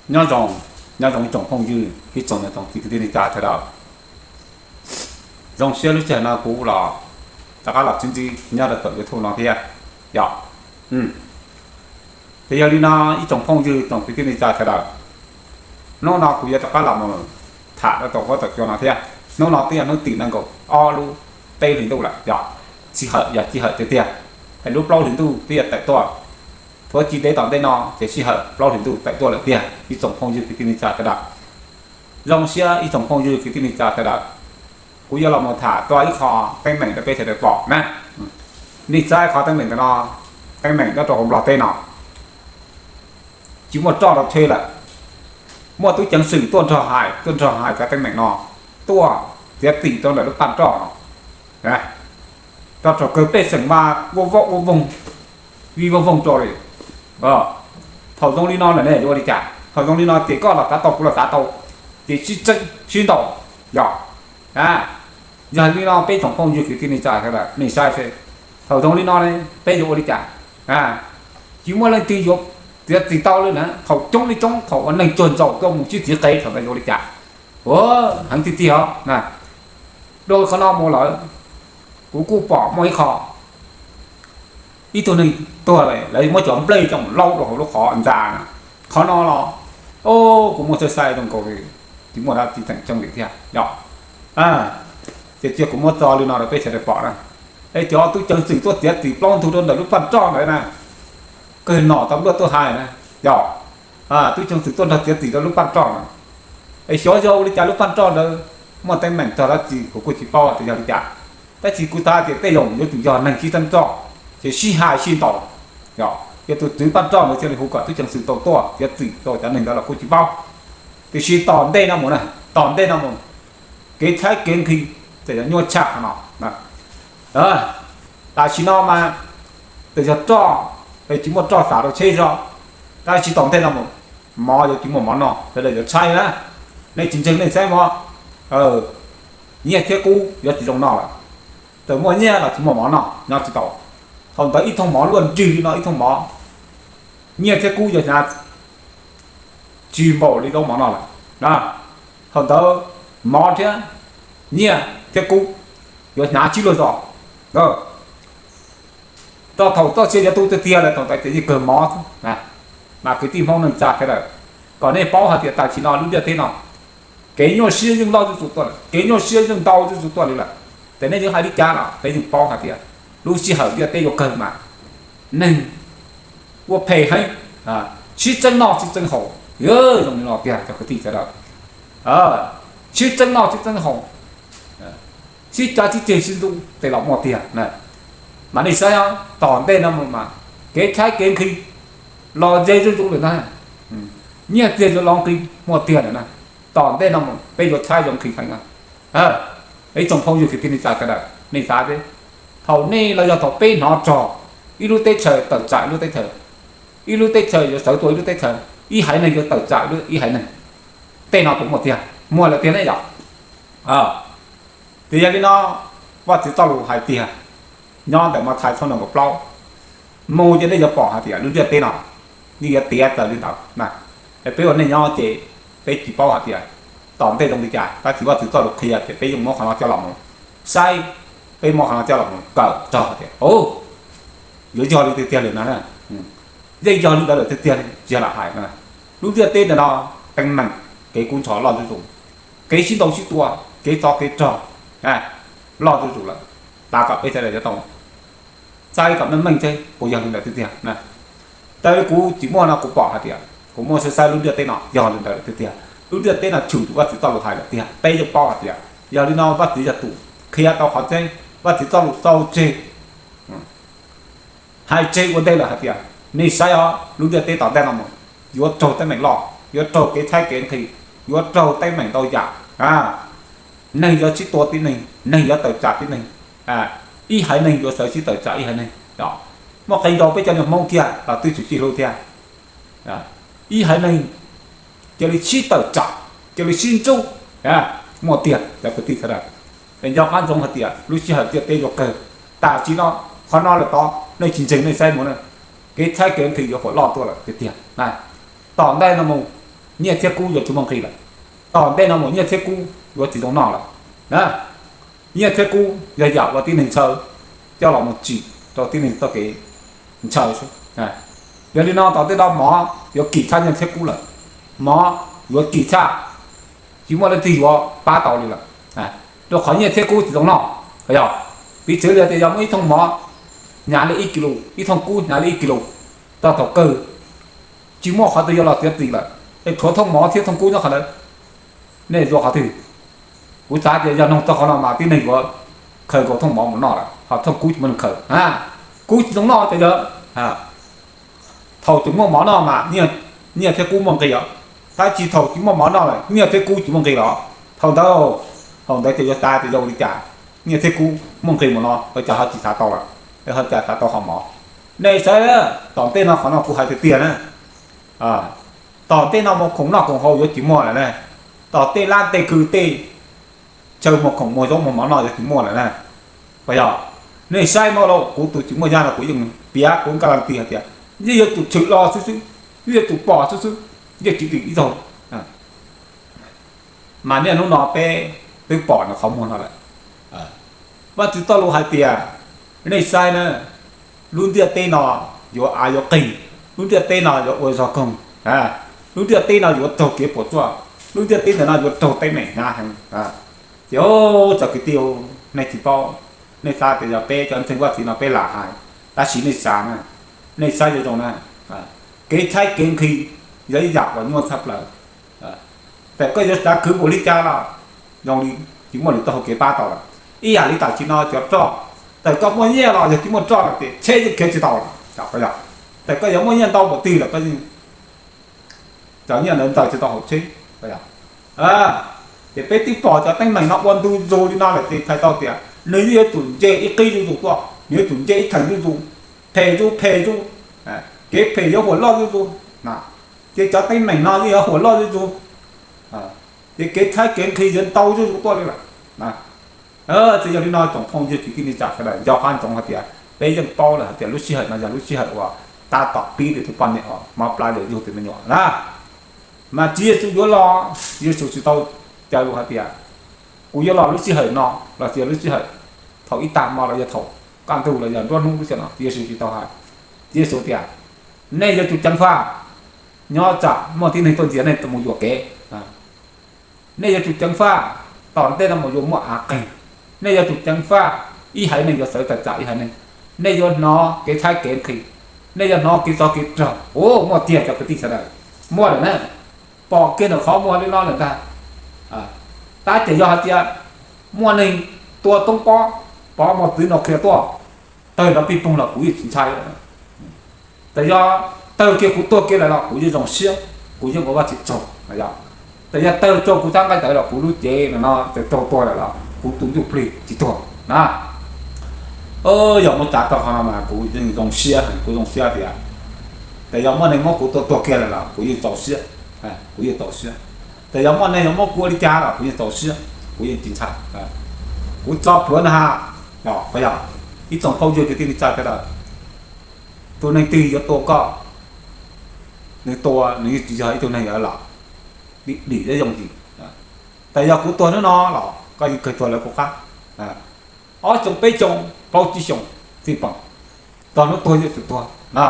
Nyob zoo, nyob zoo ib tsoom phooj ywg, ib tsoom niam tsoom txiv kwv tij neej tsa sawv daws. Zoo siab lub sij hawm no kuv los rov qab los sib ntsib nyob rau saum YouTube no thiab yom. Ces yog li no ib tsoom phooj ywg tsoom kwv tij neej tsa sawv daws, hnub no kuv yuav rov qab los mus tham rau tom huab tom cua no thiab. Hnub no twb yog hnub tim nees nkaum ob lub peb hlis ntuj lawm yom, sij hawm yog sij hawm tiag tiag, es lub plaub hlis ntuj twb yuav tawm tuaj. Thov tsis ntev tom ntej no ces sij hawm plaub hlis ntuj tawm tuaj lawm tiag ib tsoom phooj ywg kwv tij neej tsa sawv daws. Zoo siab ib tsoom phooj ywg kwv tij neej tsa sawv daws, kuv yuav los mus tham txog ib qho teeb meem rau peb sawv daws pom na. Nej saib qhov teeb meem ntawm no, teeb meem nyob rau hauv Nplog teb no, tsis muaj roj rau tsheb lawm. Muaj tub ceev xwm tuaj nrog hais, tuaj nrog hais cov teeb meem no, tuaj txiav txim rau ntawm lub paj roj no. Rau thaum kawg pej xeem mas ua voj ua voog, vij vaj voog rau li. Thaum zoo li no lawm ne yuav ua li cas? Thaum zoo li no ces koj los xav tau, kuv los xav tau, ces sib txeeb sib ntaus, yog? Yog li no peb tsoom phooj ywg kwv tij neej tsa sawv daws nej saib seb, thaum zoo li no ne peb yuav ua li cas? Tsis muaj leej twg yuav txiav txim tau li na. Thaum coob li coob, thaum uas neeg cuag ntsaum tuaj mus sib txiv qev thaum ntawd yuav ua li cas? Ua heev tiag tiag os. Dhau qhov no mus lawm, kuv kuj pom muaj ib qho, ib tug neeg tuag lawm, lawv muab cov nplej coj mus laub rau hauv lub qhov ntxa na. Qhov no los, o, kuv muab saib saib zoo nkaus li tsis muaj dab tsi tseem ceeb li thiab yom. Ces cia kuv muab tso li no rau peb sawv daws pom na. Es cov tub ceev xwm tuaj txiav txim plaub ntug rau ntawm lub paj roj ntawd na, kawg nom tau npluaj tuaj hais na, yog? Tub ceev xwm tuaj nrog txiav txim rau lub paj roj na. Es xyov yog ua li cas lub paj roj ntawd muaj teeb meem txog dab tsi kuv kuj tsis paub tias yog li cas. Tab sis kuv xav tias tej zaum yuav tsum yog neeg sib txeeb roj, ces sib hais sib ntaus, yog? Ces tus tswv paj roj ntawd thiaj li hu kom tub ceev xwm tau tuaj txiav txim rau cov neeg ntawd los kuj tsis paub. Tiam sis tom ntej no mus na, tom ntej no mus, kev tshaib kev nqhis txawm yuav nyuaj tshaj qhov no. Tam sim no mas txawm yog roj, tsis muaj roj xam rau tsheb zog, tab sis tom ntej no mus, mov yuav tsis muaj mov noj, sawv daws yuav tshaib na. Nej tsis ntseeg nej saib mog, nyiaj thiab kub yuav tsis zoo noj lawm. Txawm muaj nyiaj los tsis muaj mov noj, nyob tsis tau. Thaum ntawd ib thooj mov luaj nrig li no ib thooj mov, nyiaj thiab kub yuav hnyav tsis npaum li zaub mov noj lawm. Thaum ntawd mov thiab nyiaj thiab kub yuav hnyav sib luag zog. Rau thaum txoj sia yuav tu tiag tiag lawm thaum ntawd ces yeej kawg mov xwb. Mas kwv tij Hmoob neej tsa sawv daws, kom nej paub hais tias tam sim no lub ntiaj teb no, kev nyuaj siab yeej loj zuj zus tuaj lawm, kev nyuaj siab yeej ntau zuj zus tuaj li lawm. Ces nej yuav hais li cas los peb yeej paub hais tias lub sij hawm ntiaj teb yuav kawg mas neeg ua phem heev, sib txeeb noj sib txeeb haus. Zoo li no tiag cov kwv tij sawv daws, sib txeeb noj sib txeeb haus, sib cav sib ceg sib ntxub tej los muaj tiag. Mas nej saib os, tom ntej no mus mas kev tshaib kev nqhis los ze zuj zus lawm na. Nyiaj txiag yuav los nqi muaj tiag lawm na. Tom ntej no mus peb yuav tshaib yuav nqhis heev na. Ib tsoom phooj ywg kwv tij neej tsa sawv daws, nej xav seb, thaum nej los yog thaum peb hnov txog ib lub teb chaws tawm tsam ib lub teb chaws, ib lub teb chaws yuav sawv tua ib lub teb chaws, ib haiv neeg yuav tawm tsam ib haiv neeg, tej no puas muaj tiag? Muaj lawm tiag ne yom? Ces yog li no, Vaj Tswv txoj lus hais tiag, nyob ntawm Mathais tshooj nees nkaum plaub mus ces nej yuav pom hais tias lub ntiaj teb no yeej yuav tiav raws li ntawd na. Es peb ua neej nyob ces peb tsis paub hais tias tom ntej zoo li cas, tab sis Vaj Tswv txoj lus qhia ces peb yeej muab qhov no coj los mus saib, peb muab qhov no coj los mus kawm txog tias, o, yuav yog li tiag tiag li no, yeej yog li ntawd lawm tiag tiag li tsis yog lam hais no. Lub ntiaj teb ntawm no teeb meem, kev kub ntxhov loj zuj zus, kev sib ntaus sib tua, kev txov kev rog loj zuj zus lawm. Tas kom peb sawv daws yuav tau saib kom meej meej seb puas yog li ntawd tiag tiag. Raws li kuv tsis muaj no kuv pom hais tias kuv muaj saib saib lub ntiaj teb no yog li ntawd lawm tiag tiag. Lub ntiaj teb no tshwm tus Vaj Tswv txoj lus hais lawm tiag, peb yeej paub hais tias yog li no Vaj Tswv yog tus qhia tau qhov tseeb, Vaj Tswv txoj lus tau tseg, hais tseg ua ntej lawm hais tias nej saib os, lub ntiaj teb tom ntej no mus yuav raug teeb meem loj, yuav raug kev tshaib kev nqhis, yuav raug teeb meem ntau yam. Neeg yuav sib tua tib neeg, neeg yuav tawm tsam tib neeg, ib haiv neeg yuav sawv sib tawm tsam ib haiv neeg. Muaj qee zaus peb cov niag Hmoob kiag los twb tsis sib hlub thiab. Ib haiv neeg cia li sib tawm tsam, cia li sib ntxub, muaj tiag cov kwv tij sawv daws. Es nco qab ntsoov hais tias lub sij hawm ntiaj teb yuav kawg. Tam sim no, qhov no lawm tod nej tsis ntseeg nej saib mus na, kev tshaib kev nqhis yuav huam loj tuaj lawm tiag tiag. Tom ntej no mus, Nyiaj thiab kub yuav tsis muaj nqis lawm. Tom ntej no mus nyiaj thiab kub yuav tsis zoo noj lawm. Nyiaj thiab kub yog yam uas tib neeg ntshaw coj los mus tsim rau tib neeg txoj kev ntshaw xwb. Yog li no tom ntej no mov yuav kim tshaj nyiaj thiab kub lawm. Mov yuav kim tshaj, tsis muaj leej twg yuav pab tau li lawm. Rau qhov nyiaj thiab kub tsis zoo noj. Yog, piv txwv li tias yog muaj ib thooj mov hnyav li ib kis lus, ib thooj kub hnyav li ib kis lus, txog thaum kawg tsis muaj qhov twg yuav los txiav txim lawm, es tshuav thooj mov thiab thooj kub nyob qhov ntawd. Nej yuav qhov twg? Kuv xav tias yog noog txog qhov no mas tib neeg yuav khaws nkaus thooj mov mus noj lawm, ho thooj kub tsis muaj neeg khaws. Kub tsis zoo noj ces yog thaum tseem muaj mov noj mas nyiaj thiab kub muaj nqis os. Tab sis thaum tsis muaj mov noj lawm nyiaj thiab kub tsis muaj nqis los, thaum ntawd, thaum ntawd ces yuav xav tias yog ua li cas nyiaj thiab kub muaj nqis mus no ua cas ho tsis xav tau lawm, es ho cas xav tau qhov mov. Nej saib, tom ntej no qhov no kuv hais tiag tiag na, tom ntej no mus khoom noj khoom haus yuav tsis muaj lawm na. Tom tej lab tej kwv tej chaw mus khoom mus zaub mus mov noj yuav tsis muaj lawm na. Puas yog? Nej saib no los kuv tus tsis muaj yaj no kuv yeej piav kuv nka las ti hais tias yeej yuav tsum tshwm los xwb xwb, yeej yuav tsum pom xwb xwb, yeej tsis dim ib zaug. Mas niaj hnub no peb twb pom nws qhov muag no lawm. Vaj Tswv txoj lus hais tias, nej saib na, lub ntiaj teb no yuav av yuav qeeg, lub ntiaj teb no yuav ua zog koog, lub ntiaj teb no yuav raug kev puas tsuaj, lub ntiaj teb ntawm no yuav raug teeb meem hnyav heev. Ces txawm kwv tij, nej tsis paub, nej xav tias yog peb cov ntseeg Vaj Tswv no peb lam hais, tab sis nej xav na, nej saib zoo zoo na, kev tshaib kev nqhis yog ib yam uas nyuaj tshaj plaws. Txawm koj yuav xav khwv npaum li cas los zoo li tsis muaj lwm tus hau kev pab tau lawm. Ib yam li tam sim no cov roj, txawm koj muaj nyiaj los yog tsis muaj roj lawm ces tsheb yeej khiav tsis tau lawm. Txawm koj yuav muaj nyiaj ntau npaum twg los koj yeej, cov nyiaj ntawd ntawm tsis tau hauv tsheb. Ces peb twb pom cov teeb meem no ua ntu zus li no lawm ces txhais tau tias nws yeej yuav tsum nce ib qib zuj zus tuaj, nws yuav tsum nce ib theem zuj zus, phem zuj phem zuj, kev phem yuav huam loj zuj zus. Ces cov teeb meem no yeej yuav huam loj zuj zus, ces kev tshaib kev nqhis yuav ntau zuj zus tuaj li lawm. Ces yog li no tsoom phooj ywg kwv tij neej tsa sawv daws nco qab ntsoov hais tias peb yeej paub lawm hais tias lub sij hawm no yog lub sij hawm uas tab tom pib li tus poj niam uas mob plab yuav yug tus me nyuam na. Mas Tswv Yexus yuav los, Yexus tsis tau caw lus hais tias kuv yuav los lub sij hawm no los sis lub sij hawm thaum ib tag hmo los yog thaum kaj ntug los yog nruab hnub lub sij hawm no, Yexus tsis tau hais. Yexus tias nej yuav tsum ceev faj, nyob tsam muaj tib neeg tuaj ntxias nej mus yuam kev. Nej yuav tsum ceev faj, tom ntej no mus yuav muaj av qeeg. Nej yuav tsum ceev faj, ib haiv neeg yuav sawv tawm tsam ib haiv neeg. Nej yuav hnov kev tshaib kev nqhis, nej yuav hnov kev tsov kev rog. Ua muaj tiag cov kwv tij sawv daws, muaj lawm na. Pom kiag ntawm qhov muag li no lawm ntag. Tab ces yog hais tias muaj neeg tua toob pob, pov mos txwv no qhia tuaj, tawg nrov pij poog los kuv yeej tsis ntshai. Txawm yog tawg kiag kuv tuag kiag lawm los kuv yeej zoo siab, kuv yeej ua Vajtswv tsaug. Txawm yog tawg raug kuv sab nqaij tawv los kuv lub cev no txawm raug tuag lawm los kuv tus ntsuj plig tsis tuag na. Yog muab txav tau qhov no mas kuv yeej zoo siab, kuv zoo siab tias txawm yog muaj neeg muab kuv tua tuag kiag lawm los kuv yeej txaus siab, kuv yeej txaus siab. Txawm yog muaj neeg yuav muab kuv ua li cas los kuv yeej txaus siab, kuv yeej tsis ntshai. Kuv tso plhuav na ha, yog ib tsoom phooj ywg kwv tij neej tsa sawv daws, tus neeg twg yuav tua koj, nws tua nws yeej tsis yog ib tug neeg yuav los dim dim zoo yim. Txawm yog kuv tuag hnub no los koj yeej kawg tuag lawv kuv qab. Ob xyoos peb xyoos plaub tsib xyoos txij pom, txog hnub tuag yeej tsum tuag na.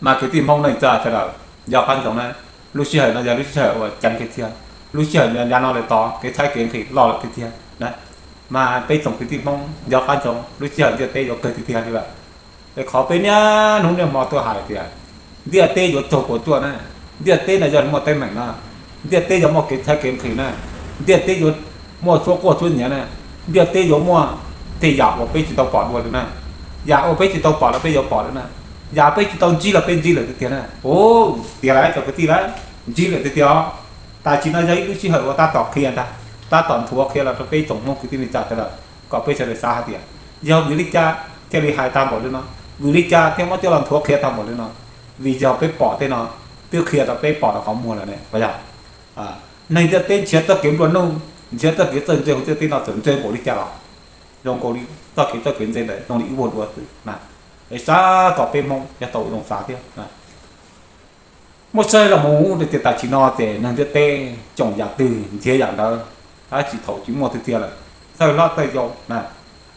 Mas kwv tij Hmoob neej tsa sawv daws, nco qab ntsoov na, lub sij hawm no yog lub sij hawm uas ceev kiag thiab, lub sij hawm yav no lawm tod kev tshaib kev nqhis loj lawm tiag tiag na. Mas peb tsoom kwv tij Hmoob nco qab ntsoov lub sij hawm ntiaj teb yuav kawg tiag tiag li lawm. Es qhov peb niaj hnub niaj hmo tuaj hais tias ntiaj teb yuav raug puas tsuaj na, ntiaj teb no yog muaj teeb meem na, ntiaj teb yuav muaj kev tshaib kev nqhis na, ntiaj teb yuav muaj suab quaj suab nyiav na, ntiaj teb yuav muaj tej yam uas peb tsis tau pom dua li na, yam uas peb tsis tau pom los peb yuav pom lawm na, yam peb tsis tau ntsib los peb ntsib lawm tiag tiag na. Ua tiag lawm cov kwv tij lawm, ntsib lawm tiag tiag os. Tam sim no yog ib lub sij hawm uas tab tom qhia ntag, tab tom nthuav qhia los rau peb tsoom Hmoob kwv tij neej tsa sawv daws kom peb sawv daws xav hais tias yog vim li cas thiaj li hais tag npaum li no, vim li cas thiaj muab coj los nthuav qhia tag npaum li no. Vim yog peb pom tej no twb qhia rau peb pom rau qhov muag lawm ne, puas yog? Neeg ntiaj teb nrhiav txoj kev nplua nuj, nrhiav txoj kev txawj ntse hauv ntiaj teb no txawm ntse npaum li cas los zoo nkaus li txoj kev txawj kev ntse ntawd zoo li ib vuag duav xwb na. Es xav kom peb Hmoob yuav tau zoo xav thiab. Muab saib los mus tias tam sim no ces neeg ntiaj teb tsoom yam twg nrhiav yam ntawd, tab sis thaum tsis muaj tiag tiag lawm, thawj hlob thawj yau na.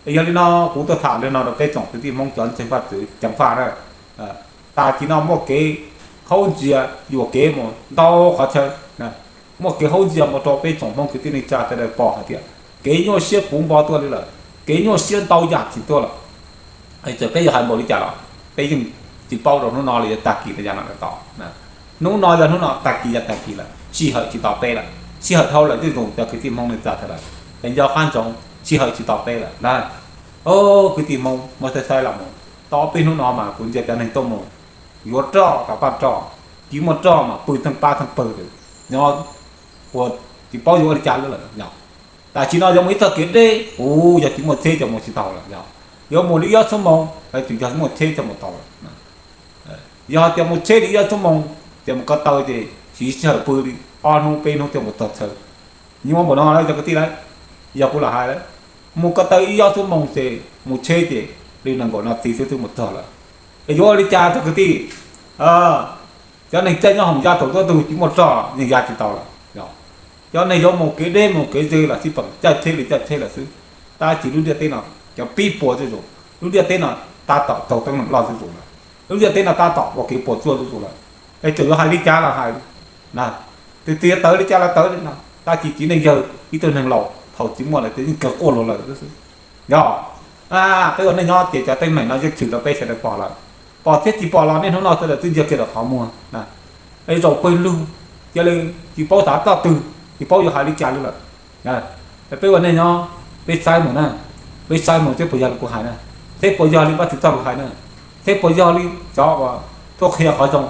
Yog li no kuv tuaj tham li no rau peb tsoom kwv tij Hmoob cov ntseeg Vaj Tswv ceev faj na. Tam sim no muaj kev haub ntsia yuam kev mus ntau qhov chaw, muaj kev haub ntsia mus rau peb tsoom Hmoob kwv tij neej tsa sawv daws pom hais tias kev nyuaj siab puv npo tuaj li lawm, kev nyuaj siab ntau yam tsis tuaj lawm. Txawm peb yuav hais npaum li cas los peb yeej tsis paub rau hnub no los yuav tag kis rau yav no lawm tod. Hnub no yog hnub no, tag kis yog tag kis lawm, sij hawm tsis tos peb lawm. Sij hawm dhau lawm twb zoo cov kwv tij Hmoob neej tsa sawv daws, es nco qab ntsoov, sij hawm tsis tos peb lawm na. Kwv tij Hmoob muab saib saib los mus, tau ob peb hnub no mas kuv ntsia cov neeg tuaj mus yuav roj tom paj roj, tsis muaj roj mas pw theej pab theej pawg lawm, nyob ua tsis paub yuav ua li cas lawm yog. Tam sim no yuav mus ib txoj kev deb, kuv yog tsis muaj tsheb coj mus tsis tau lawm yog. Yuav mus li ib ob xuab moos, tsis yog muaj tsheb coj mus tau lawm. Yog tias mus tsheb li ib ob xuab moos ces mus ko taw ces siv sij hawm pw li ob hnub peb hnub thiaj mus txog chaw. Nyuaj npaum no lawm cov kwv tij lawm, yog kuv los hais lawm, mus ko taw ib ob xuab moos ces mus tsheb ces li nees nkaum nas this xwb twb mus txog lawm. Es yuav ua li cas cov kwv tij? Cov neeg caij nyob hoom ya thaum tuaj tug tsis muaj roj yeej ya tsis tau lawm. Cov neeg yuav mus kev deb mus kev ze los xij peem caij tsheb li caij tsheb lawm xwb. Tab sis lub ntiaj teb no cov pib puas zuj zus, lub ntiaj teb no tab tom taug teeb meem loj zuj zus lawm, lub ntiaj teb no tab tom ua kev puas tsuaj zuj zus lawm. Es txawm yuav hais li cas los hais, tias tawv li cas los tawv li no, tab sis txiv neej yawg ib tug neeg laus thaum tsis muaj lawm ces yeej kawg quaj luag lawm xwb. Yog peb ua neej nyob ces cov teeb meem no yeej tshwm rau peb sawv daws pom lawm. Pom thiab tsis pom los niaj hnub no sawv daws twb ntsia kiag rau qhov muag. Es zaum pawg lug, cia li tsis paub xav txoj twg, tsis paub yuav hais li cas li lawm. Peb ua neej nyob, peb saib mus na, peb saib mus seb puas yog li kuv hais na, seb puas yog li Vajtswv txoj lus hais na, seb puas yog li cov uas tuaj qhia qhov zoo,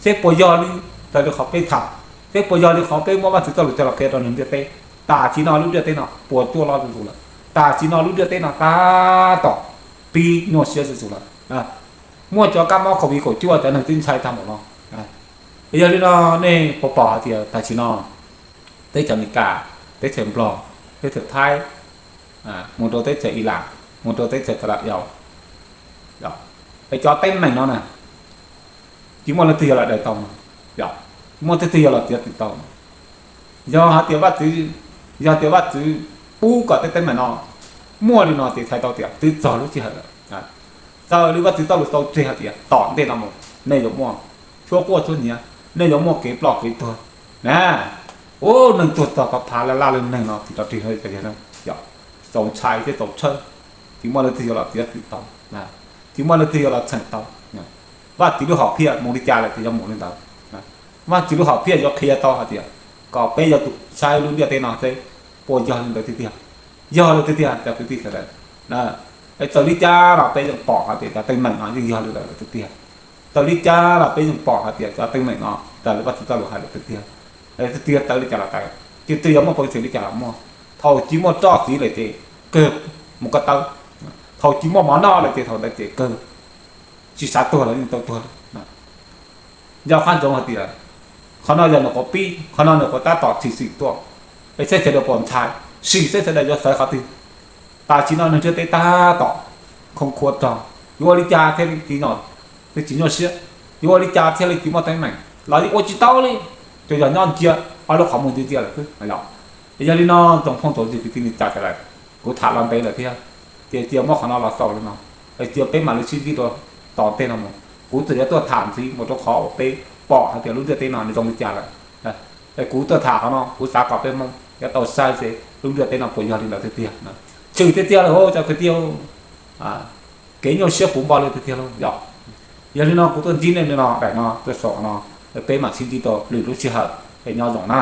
seb puas yog li raws li qhov peb tham, seb puas yog li qhov peb muab Vajtswv txoj lus coj los qhia rau neeg ntiaj teb. Tam sim no lub ntiaj teb no puas tsuaj loj zuj zus lawm, tam sim no lub ntiaj teb no tab tom pib nyuaj siab zuj zus lawm. Muaj cov kab mob COVID kaum cuaj cov neeg twb ntshai tag npaum no. Yog li no nej puas pom hais tias tam sim no teb chaws Amelikas, teb chaws Nplog, teb chaws Thaib, mus rau teb chaws Ilas, mus rau teb chaws Thaib Lav Yaus, es cov teeb meem no na, tsis muaj leej twg yuav los daws tau, tsis muaj leej twg yuav los txiav txim tau. Yog hais tias Vajtswv, yog tias Vajtswv pub kom tej teeb meem no muaj li no ces txhais tau tias twb txog lub sij hawm lawm. Raws li Vajtswv txoj lus tau tseg hais tias tom ntej no mus nej yuav muaj tshuab quaj tshuab nyiav, nej yuav muaj kev ploj kev tuag na. Ub, neeg tuag txog phav phav laj laj li neeg no tsis rov rig, txaus ntshai thiab txaus tshawb, tsis muaj leej twg yuav los txiav txim tau, tsis muaj leej twg yuav los txheem tau. Vajtswv lub hom phiaj mus li cas lawm ces yuav mus li ntawd. Vajtswv lub hom phiaj yuav qhia tau hais tias kom peb yuav tsum saib lub ntiaj teb no seb puas yog li ntawd tiag tiag. Yog li tiag tiag cov kwv tij sawv daws, es txawm li cas los peb yeej pom hais tias cov teeb meem no yeej yog li ntawd lawm tiag tiag. Txawm li cas los peb yeej pom hais tias cov teeb meem no raws li Vajtswv txoj lus hais lawm tiag tiag. Tiag tiag tawv li cas los tawv, tiag tiag yuav muaj peev xwm li cas los muaj. Thaum tsis muaj roj txiv lawm ces kawg mus ko taw, thaum tsis muaj mov noj lawm ces thaum ntawd ces kawg tsis xav tuag los yeej tau tuag. Nco qab ntsoov hais tias qhov no yog nws qhuav pib, qhov no nws qhuav tab tom tshwm sim tuaj, es saib sawv daws puas ntshai, sim saib sawv daws yuav xaiv qhov twg. Tam sim no neeg ntiaj teb tab tom khoo khua rog, yuav ua li cas thiaj li tsis nyuaj siab, yuav ua li cas thiaj li tsis muaj teeb meem los yeej ua tsis tau li, tsuas yog nyob ntsia ob lub qhov muag ntsia ntsia lawm xwb. Yog li no tsoom phooj tsoom ywg kwv tij neej tsa sawv daws, kuv tham los ntev lawm thiab, ces cia muab qhov no los xaus li no, es cia peb mam li sib ntsib dua tom ntej no mus. Kuv txawm yuav tuaj tham ntxiv mus rau qhov uas peb pom hais tias lub ntiaj teb no nws zoo li cas lawm. Es kuv tuaj tham qhov no kuv xav kom peb Hmoob yuav tau saib seb lub ntiaj teb no puas yog li ntawd tiag tiag. Tshwm tiag tiag lawm cov kwv tij, kev nyuaj siab puv npo li tiag tiag lauj. Yog li no kuv tuaj ntsib nej li no daim no tuaj xaus no, peb mam sib ntsib dua lwm lub sij hawm, es nyob zoo na.